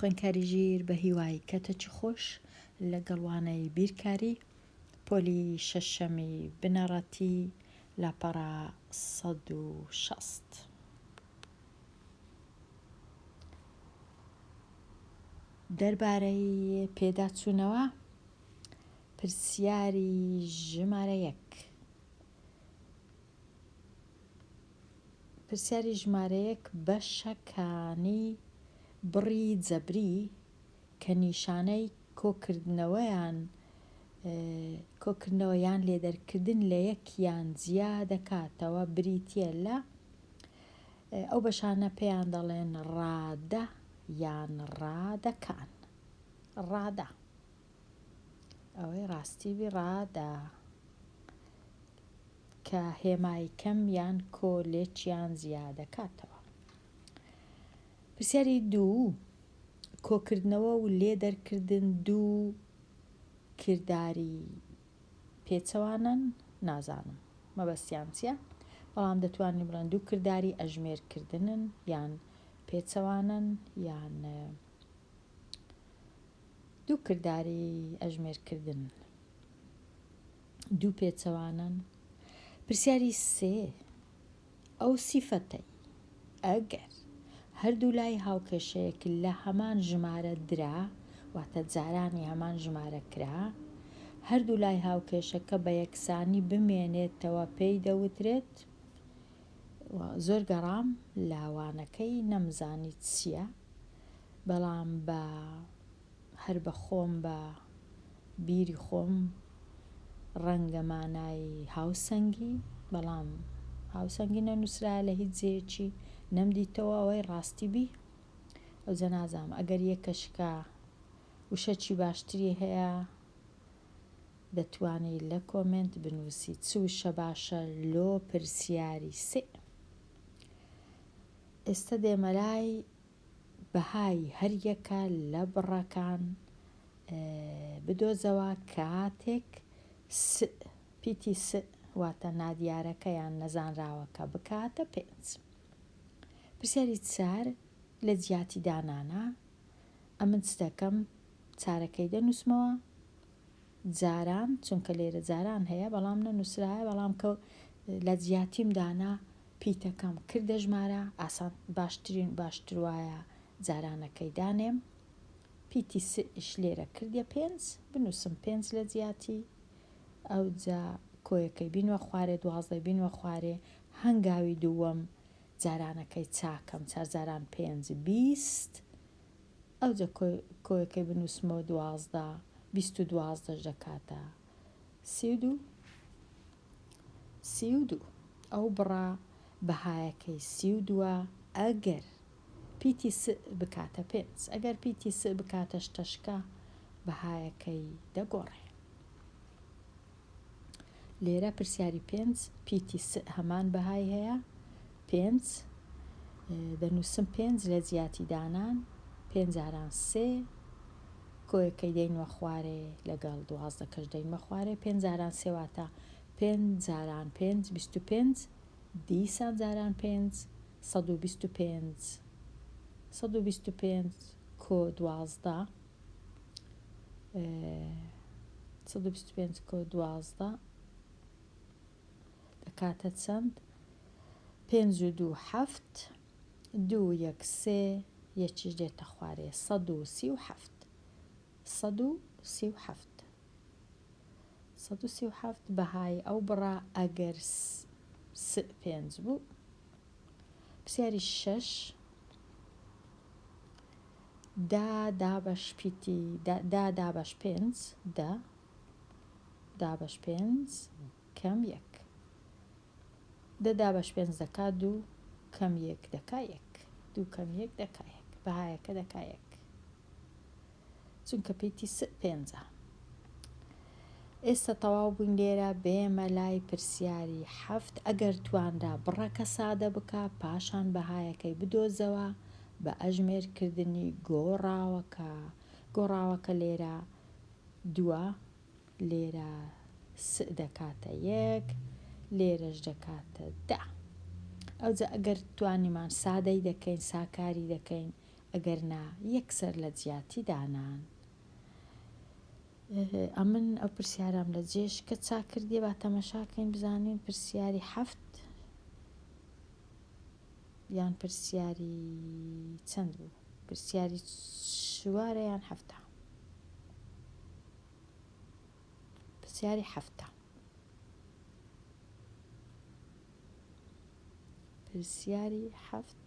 خوێندکاری ژیر بە هیوای کەتەکی خۆش لەگەڵ وانەی بیرکاری پۆلی شەشەمی بنەڕەتی لاپەڕە 160. دەربارەی پێداچوونەوە پرسیاری ژمارە یەک. پرسیاری ژمارە یەک بەشەکانی بڕی جەبری کە نیشانەی کۆکردنەوەیان کۆکردنەوە یان لێدەرکردن لە یەک یان جیا دەکاتەوە بریتییە لە ئەو بەشانە پێیان دەڵێن ڕادە یان ڕادەکان ڕادە ئەوەی ڕاستی بی ڕادە کە هێمای کەم یان کۆ لێکیان جیا دەکاتەوە. پرسیاری دوو، کۆکردنەوە و لێ دەرکردن دوو کرداری پێچەوانەن؟ نازانم مەبەستیان چیە، بەڵام دەتوانین بڵێن دوو کرداری ئەژمێر کردنن یان پێچەوانەن یان دوو کرداری ئەژمێر کردن. دوو پێچەوانەن. پرسیاری سێ، ئەو سیفەتەی ئەگەر هەردوو لای هاوکێشەیەک لە هەمان ژمارە درا، واتە جارانی هەمان ژمارە کرا، هەردوو لای هاوکێشەکە بە یەکسانی بمێنێتەوە پێی دەوترێت؟ زۆر گەڕام لە وانەکەی نەمزانی چییە، بەڵام بە هەر بە خۆم بە بیری خۆم ڕەنگە مانای هاوسەنگی بەڵام هاوسەنگی نەنووسرایە لە هیچ جێیەکی نەمدیتەوە ئەوەی ڕاستی بی ئەوجە نازانم ئەگەر یەکەشکە وشەکی باشتری هەیە دەتوانی لە کۆمێنت بنووسی چ وشە باشە لۆ پرسیاری سێ ئێستا دێمە لای بەهای هەریەکە لە بڕەکان بدۆزەوە کاتێک س پیتی س واتە نادیارەکە یان نەزانراوەکە بکاتە پێنج. پرسیاری چار لە جیاتی دانانە ئەمن چ دەکەم چارەکەی دەنووسمەوە جاران چونکە لێرە جاران هەیە بەڵام نەنووسرایە بەڵام کە لە جیاتیم دانا پیتەکەم کردە ژمارە ئاسان باشترین باشتر وایە جارانەکەی دانێم پیتی س یش لێرە کردیە پێنج بنووسم پێنج لە جیاتی ئەوجا کۆیەکەی بینوە خوارێ دوازدەی بینوە خوارێ هەنگاوی دووەم جارانەکەی چاکەم چار جاران پێنج 20 ئەوجا کۆیەکەی بنووسمەوە دوازدە 20 و دوازدەش دەکاتە 32 32 ئەو بڕە بەهایەکەی سی و دووە ئەگەر پیتی س بکاتە پێنج ئەگەر پیتی س بکاتە شتەشکە بەهایەکەی دەگۆڕێ. لێرە پرسیاری پێنج پیتی س هەمان بەهای هەیە پێنج دەنووسم پێنج لە جیاتی دانان پێنج جاران سێ کۆیەکەی دەینوە خوارێ لەگەڵ دوازدەکەش دەینمە خوارێ پێنج جاران سێ واتە پێنج جاران پێنج 25 دیسان جاران پێنج 125 125 کۆ دوازدە 125 کۆ دوازدە دەکاتە چەند؟ پێنج و دوو حەفت دوو یەک سێ یەکیش دێتە خوارێ 137 137 137 بەهای ئەو بڕە ئەگەر س پێنج بوو. پرسیاری شەش دە دابەش پیتی دە دابەش پێنج دە دابەش پێنج کەم یەک دە دابەش پێنج دەکا دوو کەم یەک دەکا یەک دوو کەم یەک دەکا یەک بەهایەکە دەکا یەک چونکە پیتی س پێنجە. ئێستا تەواو بووین لێرە بێمە لای پرسیاری حەفت ئەگەر توانرا بڕەکە سادە بکە پاشان بەهایەکەی بدۆزەوە بە ئەژمێر کردنی گۆڕاوەکە گۆڕاوەکە لێرە دووە لێرە س دەکاتە یەک لێرەش دەکاتە دە ئەوجا ئەگەر توانیمان سادەی دەکەین ساکاری دەکەین. ئەگەر نا یەکسەر لە جیاتی دانان. ئەمن ئەو پرسیارەم لە جێش کە چاک کردیە با تەمەشا کەین بزانین پرسیاری حەفت یان پرسیاری چەند بوو پرسیاری چوارە یان حەفتە پرسیاری حەفتە پرسیاری حەفت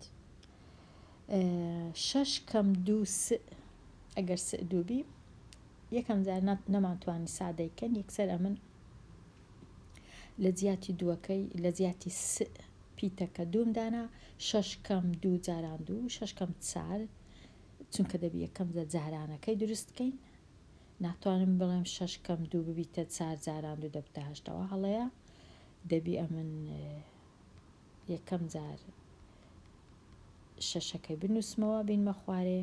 شەش کەم دوو س ئەگەر س دوو بی یەکەم جار نەمانتوانی سادەی کەن یەکسەر ئەمن لە جیاتی دووەکەی لە جیاتی س پیتەکە دووم دانا شەش کەم دوو جاران دوو شەش کەم چار چونکە دەبی یەکەم جار جارانەکەی دروست کەین ناتوانم بڵێم شەش کەم دوو ببیتە چار جاران دوو دەبتە هەشتەوە هەڵەیە دەبی ئەمن یەکەم جار شەشەکەی بنووسمەوە بینمە خوارێ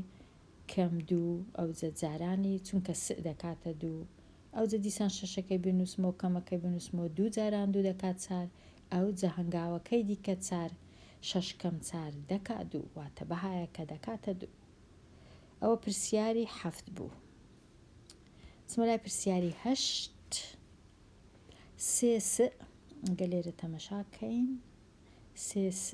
کەم دوو ئەوجە جارانی چونکە س دەکاتە دوو ئەوجە دیسان شەشەکەی بنووسمەوە کەمەکەی بنووسمەوە دوو جاران دوو دەکات چار ئەوجە هەنگاوەکەی دیکە چار شەش کەم چار دەکا دوو واتە بەهایەکە دەکاتە دوو ئەوە پرسیاری حەفت بوو چمە لای پرسیاری هەشت سێ س گە لێرە تەمەشا کەین سێ س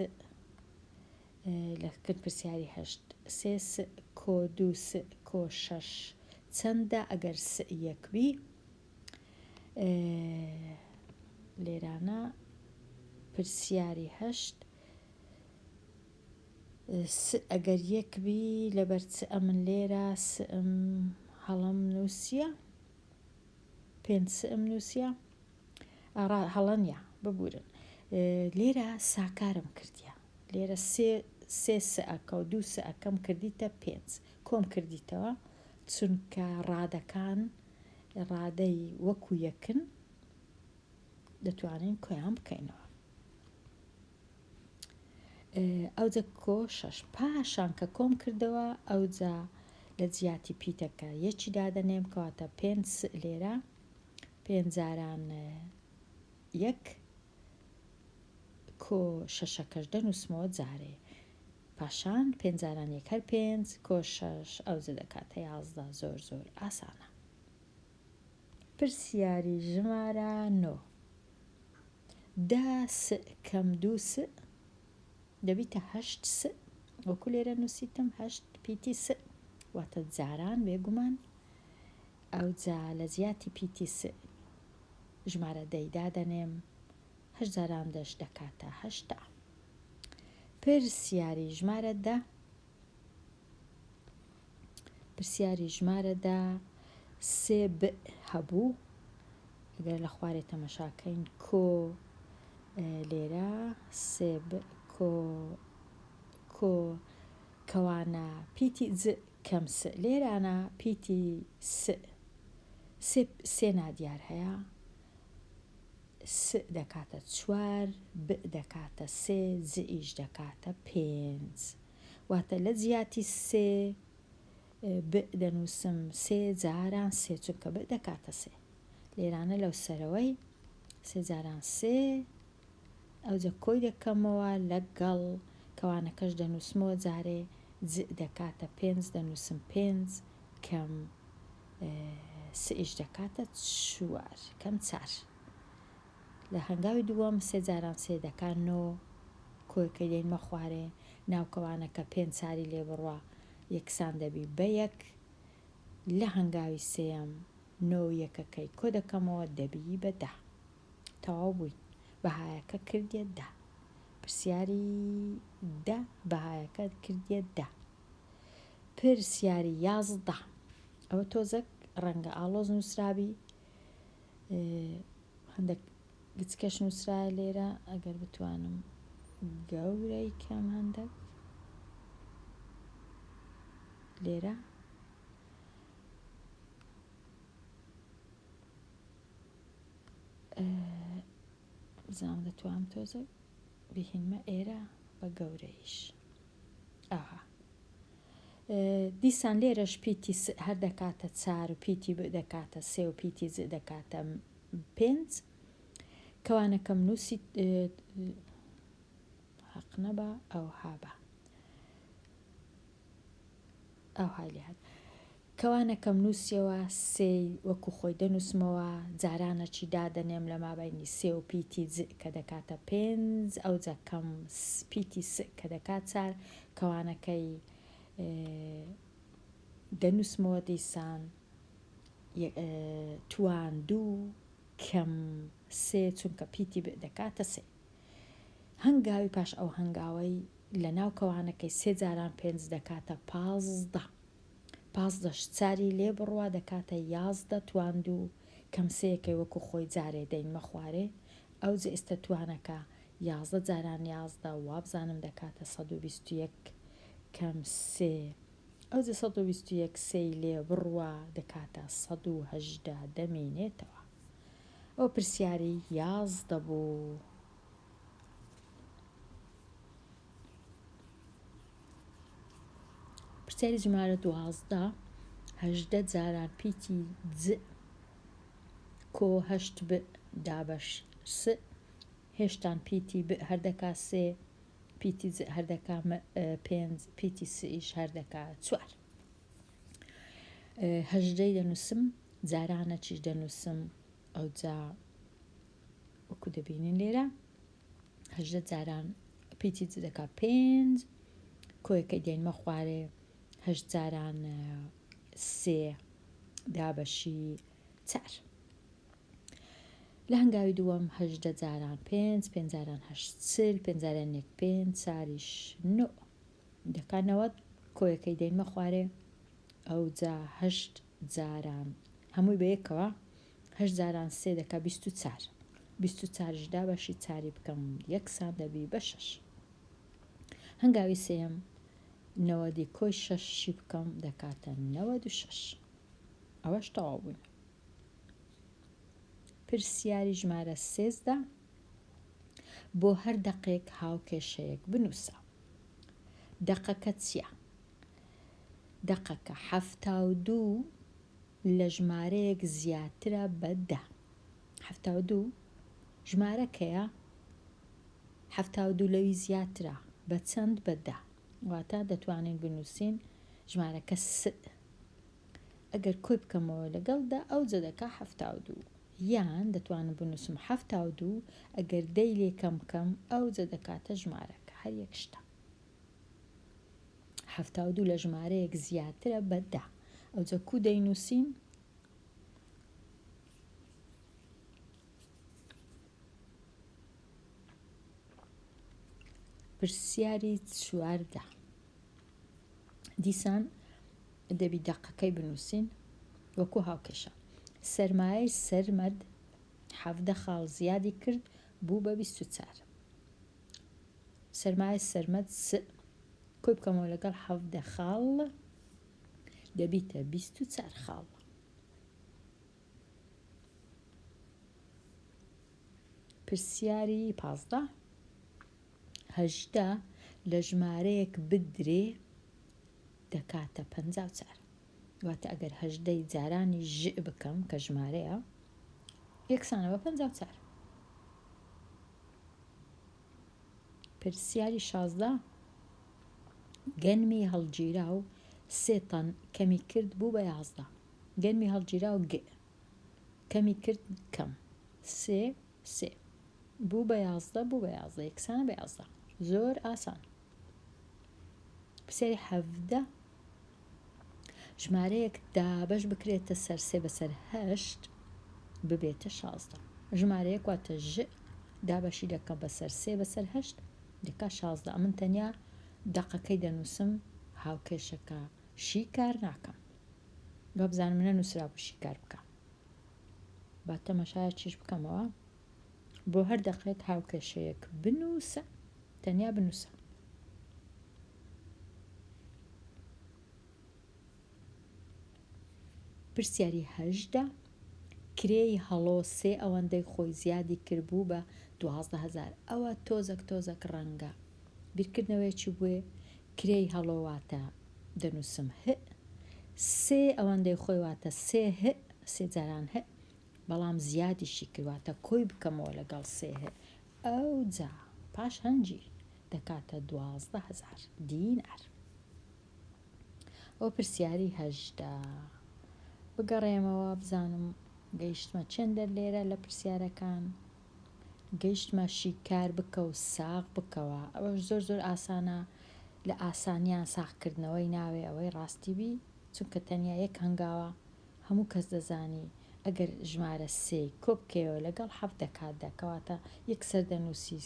لە کرد پرسیاری هەشت سێ س کۆ دوو س کۆ شەش چەندە ئەگەر س یەک بی لێرانە پرسیاری هەشت س ئەگەر یەک بی لەبەر چ ئەمن لێرە سم هەڵەم نووسیە پێنج سم نووسیە ئاڕا هەڵە نیە ببورن لێرە ساکارم کردیە لێرە سێ سێ سئەکە و دوو سئەکەم کردیتە پێنج کۆم کردیتەوە چونکە ڕادەکان ڕادەی وەکو یەکن دەتوانین کۆیان بکەینەوە ئەوجە کۆ شەش پاشان کە کۆم کردەوە ئەوجا لە جیاتی پیتەکە یەکی دادەنێم کەواتە پێنج س لێرە پێنج جاران یەک کۆ شەشەکەش دەنووسمەوە جارێ پاشان پێنج جاران یەک هەر پێنج کۆ شەش ئەوجە دەکاتە 11 زۆر زۆر ئاسانە. پرسیاری ژمارە نۆ دە س کەم دوو س دەبیتە هەشت س وەکو لێرە نووسیتم هەشت پیتی س واتە جاران بێگومان ئەوجا لە جیاتی پیتی س ژمارە دەی دادەنێم هەشت جاران دەش دەکاتە 80. پرسیاری ژمارە دە پرسیاری ژمارە دە سێ ب هەبوو ئەگەر لە خوارێ تەمەشاکەین کۆ لێرە سێ ب کۆ کۆ کەوانە پیتی ج کەم س لێرانە پیتی س سێ سێ نادیار هەیە س دەکاتە چوار ب دەکاتە سێ ج یش دەکاتە پێنج واتە لە جیاتی سێ ب دەنووسم سێ جاران سێ چونکە ب دەکاتە سێ لێرانە لەو سەرەوەی سێ جاران سێ ئەوجە کۆی دەکەمەوە لەگەڵ کەوانەکەش دەنووسمەوە جارێ ج دەکاتە پێنج دەنووسم پێنج کەم سئیش دەکاتە چوار کەم چار لە هەنگاوی دووەم سێ جاران سێ دەکا نۆ کۆیەکەی دێنمە خوارێ ناو کەوانەکە پێنج چاری لێ بڕوا یەکسان دەبی بە یەک لە هەنگاوی سێیەم نۆ و یەکەکەی کۆ دەکەمەوە دەبی بە دە تەواو بووین بەهایەکە کردیە دە پرسیاری دە بەهایەکە کردیە دە پرسیاری 11 ئەوە تۆزەک ڕەنگە ئاڵۆز نووسرابی هەندێک گچکەش نووسرایە لێرە ئەگەر بتوانم گەورەی کەم هەندێک لێرە بزانم دەتوانم تۆزێک بهینمە ئێرە بە گەورەیش ئاها دیسان لێرەش پیتی س هەر دەکاتە چار و پیتی ب دەکاتە سێ و پیتی ج دەکاتە پێنج کەوانەکەم نووسی حەق نەبا ئەوها بە. ئاوهای لێ هات. کەوانەکەم نووسیەوە، سێی وەکو خۆی دەنووسمەوە، جارانەکی دادەنێم لە مابەینی سێ و پیتی ج کە دەکاتە پێنج، ئەوجا کەم پیتی س کە دەکات چار، کەوانەکەی دەنووسمەوە دیسان توان دوو کەم سێ چونکە پیتی ب دەکاتە سێ. هەنگاوی پاش ئەو هەنگاوەی لە ناو کەوانەکەی سێ جاران پێنج دەکاتە 15. پازدەش چاری لێ بڕوا دەکاتە 11 توان دوو کەم سێیەکەی وەکو خۆی جارێ دەینمە خوارێ ئەوجە ئێستە توانەکە 11 جاران 11 وابزانم دەکاتە 121 کەم سێ ئەوجە 121 سێی لێ بڕوا دەکاتە 118 دەمینێتەوە. ئەوە پرسیاری 11 بوو. پرسیاری ژمارە 12 18 جاران پیتی ج کۆ هەشت ب دابەش س هێشتان پیتی ب هەر دەکا سێ پیتی ج هەر دەکا پێنج پیتی سیش هەر دەکا چوار هەژدەی دەنووسم جارانە چیش دەنووسم ئەوجا وەکو دەبینین لێرە هەژدە جاران پیتی چ دەکا پێنج کۆیەکەی دێنمە خوارێ هەشت جاران سێ دابەشی چار لە هەنگاوی دووەم هەژدە جاران پێنج پێنج جاران هەشت چل پێنج جاران یەک پێنج چاریش نۆ دەکا نەوەد کۆیەکەی دێنمە خوارێ ئەوجا هەشت جاران هەمووی بە یەکەوە هەشت جاران سێ دەکا 24 24 دابەشی چاری بکەم یەکسان دەبی بە شەش هەنگاوی سێیەم نەوەدی کۆی شەشی بکەم دەکاتە 96 ئەوەش تەواو بووین پرسیاری ژمارە سێزدە بۆ هەر دەقێک هاوکێشەیەک بنووسە دەقەکە چییە؟ دەقەکە 72 لە ژمارەیەک زیاترە بە دە. 72 ژمارەکەیە 72 لەوی زیاترە بە چەند بە دە. واتە دەتوانین بنووسین ژمارەکە س ئەگەر کۆی بکەمەوە لەگەڵ دە ئەوجە دەکا 72 یان دەتوانم بنووسم 72 ئەگەر دەی لێ کەم بکەم ئەوجە دەکاتە ژمارەکە هەر یەک شتە. 72 لە ژمارەیەک زیاترە بە دە ئەوجە کو دەینووسین؟ پرسیاری چواردە دیسان دەبی دەقەکەی بنووسین وەکو هاوکێشە سەرمایەی سەرمەد حەڤدە خاڵ زیادی کرد بوو بە 24 سەرمایە سەرمەد س کۆی بکەمەوە لەگەڵ حەڤدە خاڵ دەبیتە 24 خاڵ. پرسیاری 15 هەژدە لە ژمارەیەک بدرێ دەکاتە 54 واتە ئەگەر هەژدەی جارانی ژ بکەم کە ژمارەیە یەکسانە بە 54 پرسیاری 16 گەنمی هەڵگیراو سێ تەن کەمی کرد بوو بە 11 گەنمی هەڵگیراو گ کەمی کرد کەم سێ سێ بوو بە 11 بوو بە 11 یەکسانە بە 11 زۆر ئاسان پرسیاری حەڤدە ژمارەیەک دابەش بکرێتە سەر سێ بەسەر هەشت ببێتە شازدە ژمارەیەک واتە ژ دابەشی دەکەم بەسەر سێ بەسەر هەشت دەکا شازدە ئەمن تەنیا دەقەکەی دەنووسم هاوکێشەکە شیکار ناکەم وابزانم نەنووسرابوو شیکار بکە با تەماشایەکیش بکەمەوە بۆ هەر دەقێک هاوکێشەیەک بنووسە تەنیا بنووسە پرسیاری هەژدە کرێی هەڵۆ سێ ئەوەندەی خۆی زیادی کرد بوو بە 12000 ئەوە تۆزەک تۆزەک ڕەنگە بیرکردنەوەیەکی بوێ کرێی هەڵۆ واتە دەنووسم هە سێ ئەوەندەی خۆی واتە سێ هە سێ جاران هە بەڵام زیادیشی کرد واتە کۆی بکەمەوە لەگەڵ سێ هە ئەوجا پاش هەنجیر دەکاتە 12000 دینار. ئەوە پرسیاری 18. بگەڕێمەوە بزانم گەیشتمە چێندەر لێرە لە پرسیارەکان. گەیشتمە شیکار بکە و ساغ بکەوە. ئەوەش زۆر زۆر ئاسانە لە ئاسانیان ساغکردنەوەی ناوێ ئەوەی ڕاستی بی چونکە تەنیا یەک هەنگاوە هەموو کەس دەزانی ئەگەر ژمارە سێی کۆ بکەیەوە لەگەڵ حەفت دەکات دە کەواتە یەکسەر دەنووسی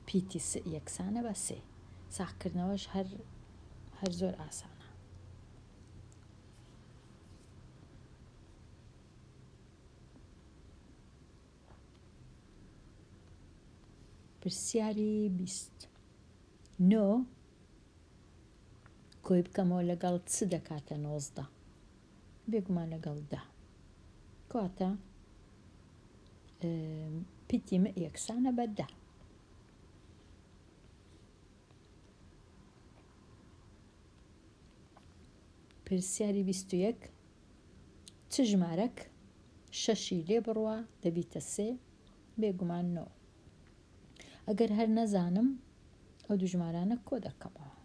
پیتی س یەکسانە بە سێ ساغکردنەوەش هەر هەر زۆر ئاسانە. پرسیاری 20 نۆ کۆی بکەمەوە لەگەڵ چ دەکاتە 19 بێگومان لەگەڵ دە کەواتە پیتی م یەکسانە بە دە. پرسیاری 21 چ ژمارەک شەشی لێ بڕوا دەبیتە سێ؟ بێگومان نۆ. ئەگەر هەر نەزانم ئەو دوو ژمارانە کۆ دەکەمەوە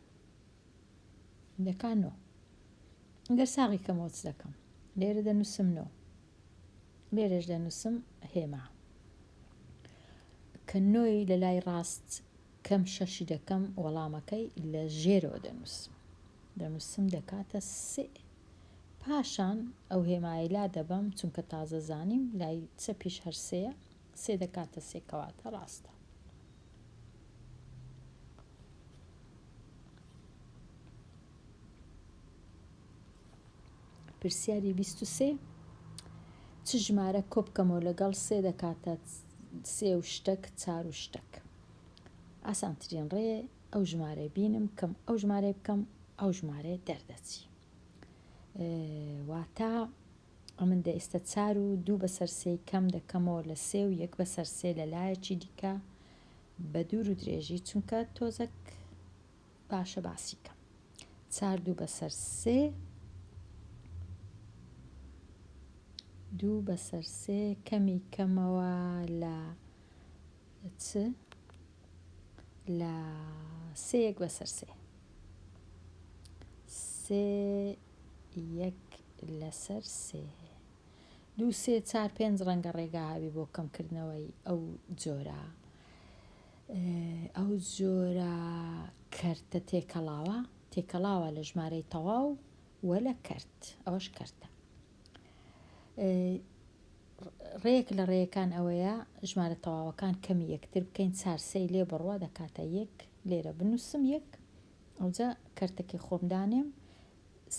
دەکا نۆ. گەر ساغی کەمەوە چ دەکەم؟ لێرە دەنووسم نۆ، لێرەش دەنووسم هێما. کە نۆی لە لای ڕاست کەم شەشی دەکەم وەڵامەکەی لە ژێرەوە دەنووسم. دەنووسم دەکاتە سێ. پاشان ئەو هێمایەی لا دەبەم چونکە تازە زانیم لای چەپیش هەر سێیە، سێ دەکاتە سێ کەواتە ڕاستە. پرسیاری 23 چ ژمارە کۆبکەمەوە لەگەڵ سێ دەکاتە سێ و شتەک چار و شتەک ئاسانترین ڕێ ئەو ژمارەی بینم کەم ئەو ژمارەی بکەم ئەو ژمارەیە دەردەچی واتە ئەمن دە ئێستا چار و دوو بەسەر سێی کەم دەکەمەوە لە سێ و یەک بەسەر سێ لە لایەکی دیکە بە دوور و درێژی چونکە تۆزەک باشە باسی کەم چار دوو بەسەر سێ دوو بەسەر سێ کەمی کەمەوە لە چ لە سێ یەک بەسەر سێ سێ یەک لەسەر سێ دوو سێ چار پێنج ڕەنگە ڕێگا هەبی بۆ کەمکردنەوەی ئەو جۆرە ئەو جۆرە کەرتە تێکەڵاوە تێکەڵاوە لە ژمارەی تەواو وە لە کەرت ئەوەش کەرتە ڕێیەک لە ڕێیەکان ئەوەیە ژمارە تەواوەکان کەمی یەکتر بکەین چار سێی لێ بڕوا دەکاتە یەک لێرە بنووسم یەک ئەوجا کەرتەکەی خۆم دانێم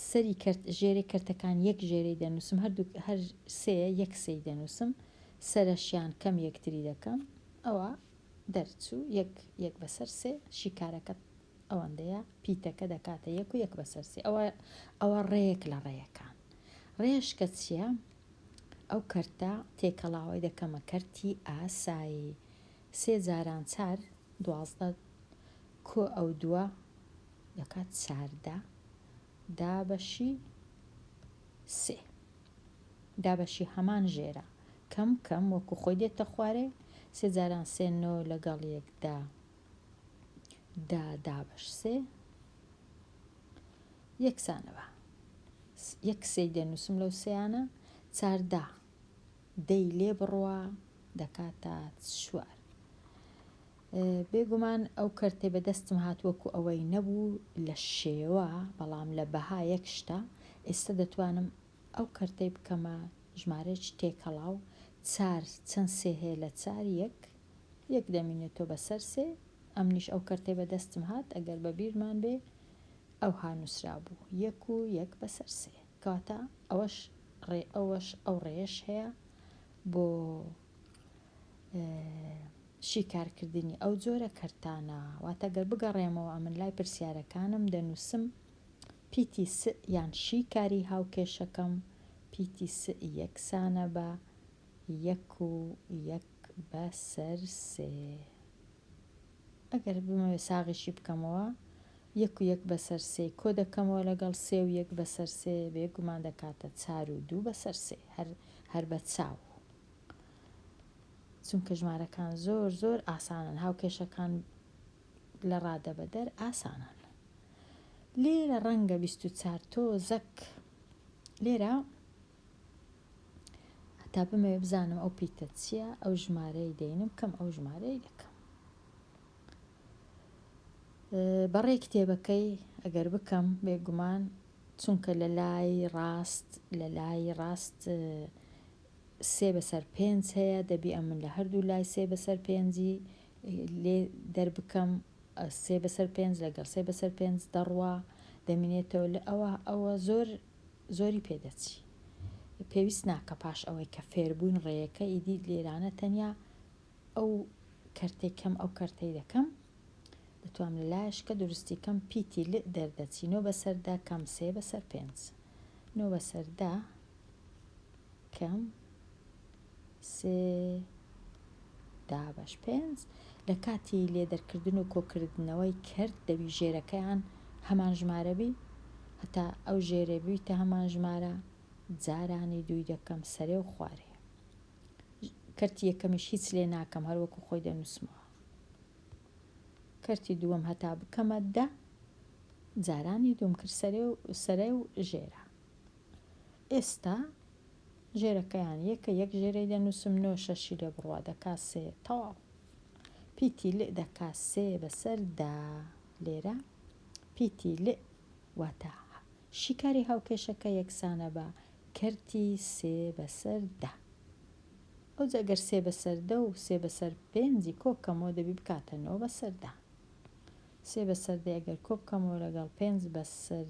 سەری کەرت ژێرەی کەرتەکان یەک ژێرەی دەنووسم هەردوو هەر سێ یەک سێی دەنووسم سەرەشیان کەم یەکتری دەکەم ئەوە دەرچوو یەک یەک بەسەر سێ شیکارەکە ئەوەندەیە پیتەکە دەکاتە یەک و یەک بەسەر سێ ئەوە ئەوە ڕێیەک لە ڕێیەکان ڕێشکە چییە؟ ئەو کەرتە تێکەڵاوەی دەکەمە کەرتی ئاسایی سێ جاران چار 12 کۆ ئەو دووە دەکات 14 دابەشی سێ دابەشی هەمان ژێرە کەم کەم وەکو خۆی دێتە خوارێ سێ جاران سێ نۆ لەگەڵ یەک دا دا دابەش سێ یەکسانە بە یەک سێی دەنووسم لەو سێیانە چار دا دەی لێ بڕوا دەکاتە چوار. بێگومان ئەو کەرتەی بە دەستم هات وەکو ئەوەی نەبوو لە شێوە بەڵام لە بەها یەک شتە ئێستا دەتوانم ئەو کەرتەی بکەمە ژمارەیەکی تێکەڵاو چار چەند سێ هەیە لە چار یەک یەک دەمینێتەوە بەسەر سێ ئەمنیش ئەو کەرتەی بە دەستم هات ئەگەر بە بیرمان بێ ئەوها نووسرابوو یەک و یەک بەسەر سێ کەواتە ئەوەش ڕێ ئەوەش ئەو ڕێیەش هەیە بۆ شیکارکردنی ئەو جۆرە کەرتانە واتە گەر بگەڕێمەوە ئەمن لای پرسیارەکانم دەنووسم پیتی س یان شیکاری هاوکێشەکەم پیتی س یەکسانە بە یەک و یەک بەسەر سێ. ئەگەر بمەوێ ساغیشی بکەمەوە یەک و یەک بەسەر سێی کۆ دەکەمەوە لەگەڵ سێ و یەک بەسەر سێ بێگومان دەکاتە چار و دوو بەسەر سێ هەر هەر بە چاو چونکە ژمارەکان زۆر زۆر ئاسانن هاوکێشەکان لە ڕادەبەدەر ئاسانن. لێرە ڕەنگە 24 تۆزەک لێرە هەتا بمەوێ بزانم ئەو پیتە چییە ئەو ژمارەی دەینم کەم ئەو ژمارەی دەکەم بەڕێ کتێبەکەی ئەگەر بکەم بێگومان چونکە لە لای ڕاست لە لای ڕاست سێ بەسەر پێنج هەیە دەبی ئەمن لە هەردوو لای سێ بەسەر پێنجی لێ دەربکەم سێ بەسەر پێنج لەگەڵ سێ بەسەر پێنج دەڕوا دەمینێتەوە لە ئەوە ئەوە زۆر زۆری پێدەچی پێویست ناکە پاش ئەوەی کە فێربووین ڕێیەکە ئیدی لێرانە تەنیا ئەو کەرتەی کەم ئەو کەرتەی دەکەم دەتوام لە لایشکە دروستی کەم پیتی ل دەردەچی نۆ بەسەر دە کەم سێ بەسەر پێنج نۆ بەسەر دە کەم سێ دابەش پێنج لە کاتی لێدەرکردن و کۆکردنەوەی کەرت دەبی ژێرەکەیان هەمان ژمارە بی هەتا ئەو ژێرێ بیتە هەمان ژمارە جارانی دووی دەکەم سەرێ و خوارێ کەرتی یەکەمیش هیچ لێ ناکەم هەر وەکو خۆی دەنووسمەوە کەرتی دووەم هەتا بکەمە دە جارانی دووم کرد سەرێ و سەرێ و ژێرە ئێستا ژێرەکەیان یەکە یەک ژێرەی دەنووسم نۆ شەشی لێ بڕوا دەکا سێ تەواو پیتی ل دەکا سێ بەسەر دە لێرە پیتی ل واتە شیکاری هاوکێشەکە یەکسانە بە کەرتی سێ بەسەر دە ئەوجا گەر سێ بەسەر دە و سێ بەسەر پێنجی کۆ بکەمەوە دەبی بکاتە نۆ بەسەر دە سێ بەسەر دە ئەگەر کۆ بکەمەوە لەگەڵ پێنج بەسەر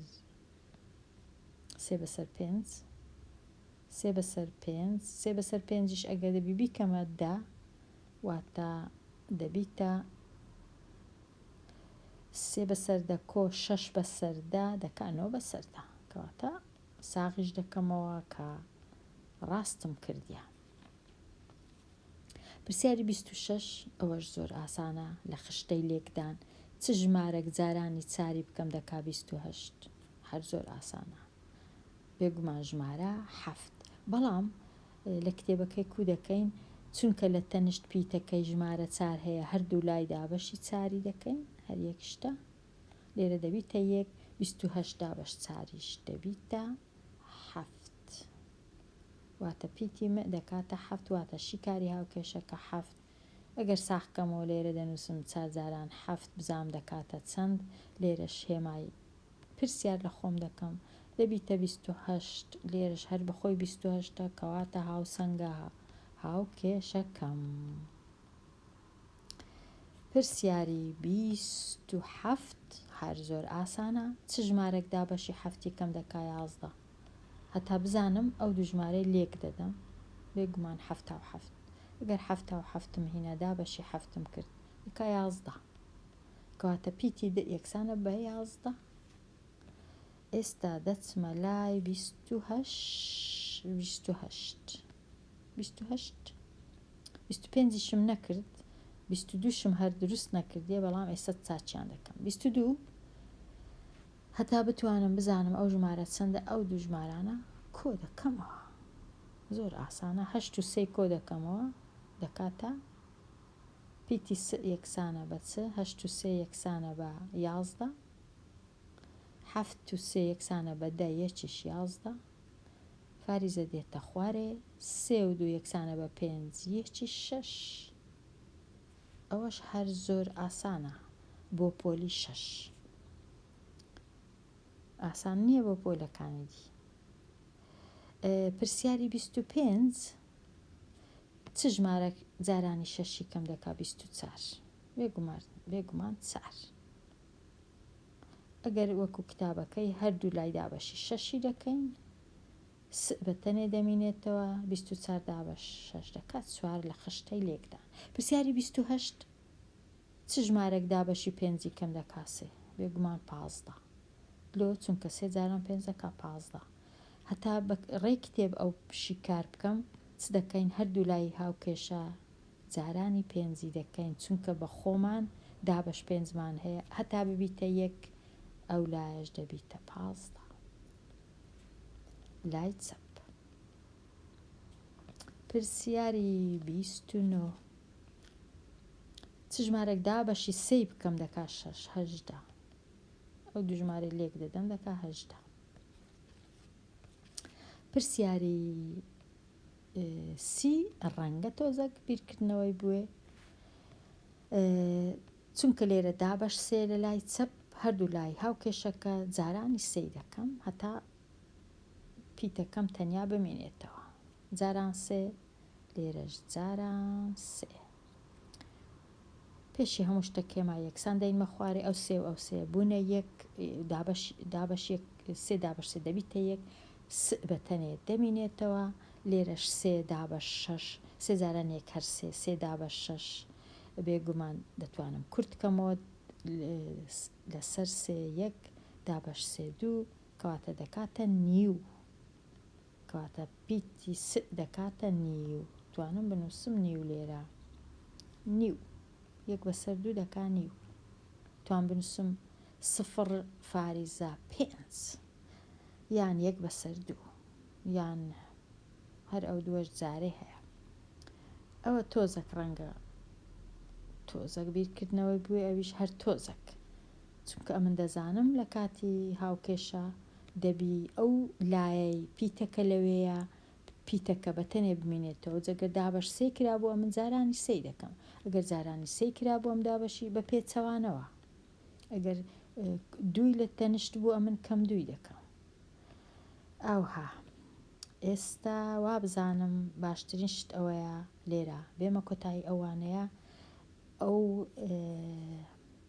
سێ بەسەر پێنج سێ بەسەر پێنج سێ بەسەر پێنجیش ئەگەر دەبی بیکەمە دە واتە دەبیتە سێ بەسەر دە کۆ شەش بەسەر دە دەکا نۆ بەسەر دە کەواتە ساغیش دەکەمەوە کە ڕاستم کردیە. پرسیاری 26 ئەوەش زۆر ئاسانە لە خشتەی لێکدان چ ژمارەک جارانی چاری بکەم دەکا 28 هەر زۆر ئاسانە بێگومان ژمارە حەفت بەڵام لە کتێبەکەی کو دەکەین چونکە لە تەنشت پیتەکەی ژمارە چار هەیە هەردوو لای دابەشی چاری دەکەین هەر یەک شتە لێرە دەبیتە یەک 28 دابەش چاریش دەبیتە حەفت واتە پیتی م دەکاتە حەفت واتە شیکاری هاوکێشەکە حەفت ئەگەر ساغ کەمەوە لێرە دەنووسم چار جاران حەفت بزام دەکاتە چەند لێرەش هێمای پرسیار لە خۆم دەکەم دەبیتە 28 لێرەش هەر بەخۆی 28 کەواتە هاوسەنگە هاوکێشەکەم. پرسیاری 27 هەر زۆر ئاسانە چ ژمارەک دابەشی حەفتی کەم دەکا 11 هەتا بزانم ئەو دوو ژمارەی لێک دەدەم بێگومان 77 ئەگەر 77م هینا دابەشی حەفتم کرد دەکا 11 کەواتە پیتی د یەکسانە بە 11 ئێستا دەچمە لای 28 28 28 25یشم نەکرد 22شم هەر دروست نەکردیە بەڵام ئێستا چاچیان دەکەم 22 هەتا بتوانم بزانم ئەو ژمارە چەندە ئەو دوو ژمارانە کۆ دەکەمەوە زۆر ئاسانە هەشت و سێ کۆ دەکەمەوە دەکاتە پیتی س یەکسانە بە چ هەشت و سێ یەکسانە بە یازدە حەفت و سێ یەکسانە بە دە یەکیش یازدە فاریزە دێتە خوارێ سێ و دوو یەکسانە بە پێنج یەکیش شەش ئەوەش هەر زۆر ئاسانە بۆ پۆلی شەش ئاسان نییە بۆ پۆلەکانی دی پرسیاری 25 چ ژمارە جارانی شەشی کەم دەکا 24 بێگومان بێگومان چار ئەگەر وەکو کتابەکەی هەردوو لای دابەشی شەشی دەکەین س بە تەنێ دەمینێتەوە 24 دابەش شەش دەکات چوار لە خشتەی لێکدان پرسیاری 28 چ ژمارەک دابەشی پێنجی کەم دەکا سێ بێگومان پازدە لۆ چونکە سێ جاران پێنج دەکا پازدە هەتا بە ڕێی کتێب ئەو شیکار بکەم چ دەکەین هەردوو لای هاوکێشە جارانی پێنجی دەکەین چونکە بە خۆمان دابەش پێنجمان هەیە هەتا ببیتە یەک ئەو لایەش دەبیتە پازدە لای چەپ پرسیاری 29 چ ژمارەک دابەشی سێی بکەم دەکا شەش هەژدە. ئەو دوو ژمارەی لێک دەدەم دەکا 18. پرسیاری سی ڕەنگە تۆزەک بیرکردنەوەی بوێ چونکە لێرە دابەش سێ لە لای چەپ هەردوو لای هاوکێشەکە جارانی سێی دەکەم هەتا پیتەکەم تەنیا بمینێتەوە جاران سێ لێرەش جاران سێ پێشی هەموو شتەک هێما یەکسان دەینمە خوارێ ئەو سێ و ئەو سێ بوونە یەک دابەش دابەش یەک سێ دابەش سێ دەبیتە یەک س بە تەنێ دەمینێتەوە لێرەش سێ دابەش شەش سێ جاران یەک هەر سێ سێ دابەش شەش بێگومان دەتوانم کورت کەمەوە لەسەر سێ یەک دابەش سێ دوو کەواتە دەکاتە نیو. کەواتە پیتی س دەکاتە نیو. توانم بنووسم نیو لێرە. نیو. یەک بەسەر دوو دەکا نیو. توان بنووسم سفڕ فاریزە پێنج. یان یەک بەسەر دوو. یان هەر ئەو دووەش جارێ هەیە. ئەوە تۆزەک ڕەنگە تۆزەک بیرکردنەوەی بوێ ئەویش هەر تۆزەک. چونکە ئەمن دەزانم لە کاتی هاوکێشە دەبی ئەو لایەی پیتەکە لەوێیە پیتەکە بە تەنێ بمینێتەوە جا گەر دابەش سێی کرابوو ئەمن جارانی سێی دەکەم ئەگەر جارانی سێی کرابوو ئەم دابەشی بە پێچەوانەوە ئەگەر دووی لە تەنشت بوو ئەمن کەم دووی دەکەم ئاوها ئێستا وابزانم باشترین شت ئەوەیە لێرە بێمە کۆتایی ئەوانەیە ئەو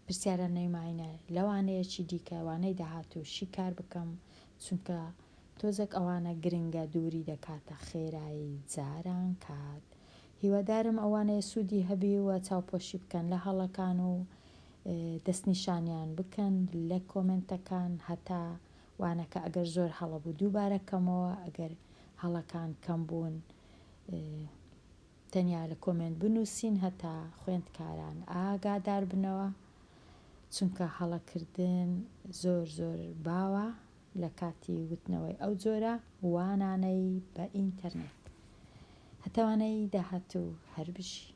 پرسیارانەی ماینە لەوانەیە چی دیکە وانەی داهاتوو شیکار بکەم چونکە تۆزەک ئەوانە گرنگە دووری دەکاتە خێرایی جاران کات هیوادارم ئەوانەیە سوودی هەبی و چاوپۆشی بکەن لە هەڵەکان و دەستنیشانیان بکەن لە کۆمێنتەکان هەتا وانەکە ئەگەر زۆر هەڵە بوو دووبارە کەمەوە ئەگەر هەڵەکان کەم بوون تەنیا لە کۆمێنت بنوسین هەتا خوێندکاران ئاگادار بنەوە چونکە هەڵە کردن زۆر زۆر باوە لە کاتی وتنەوەی ئەو جۆرە وانانەی بە ئینتەرنێت هەتا وانەی داهاتوو هەر بژی.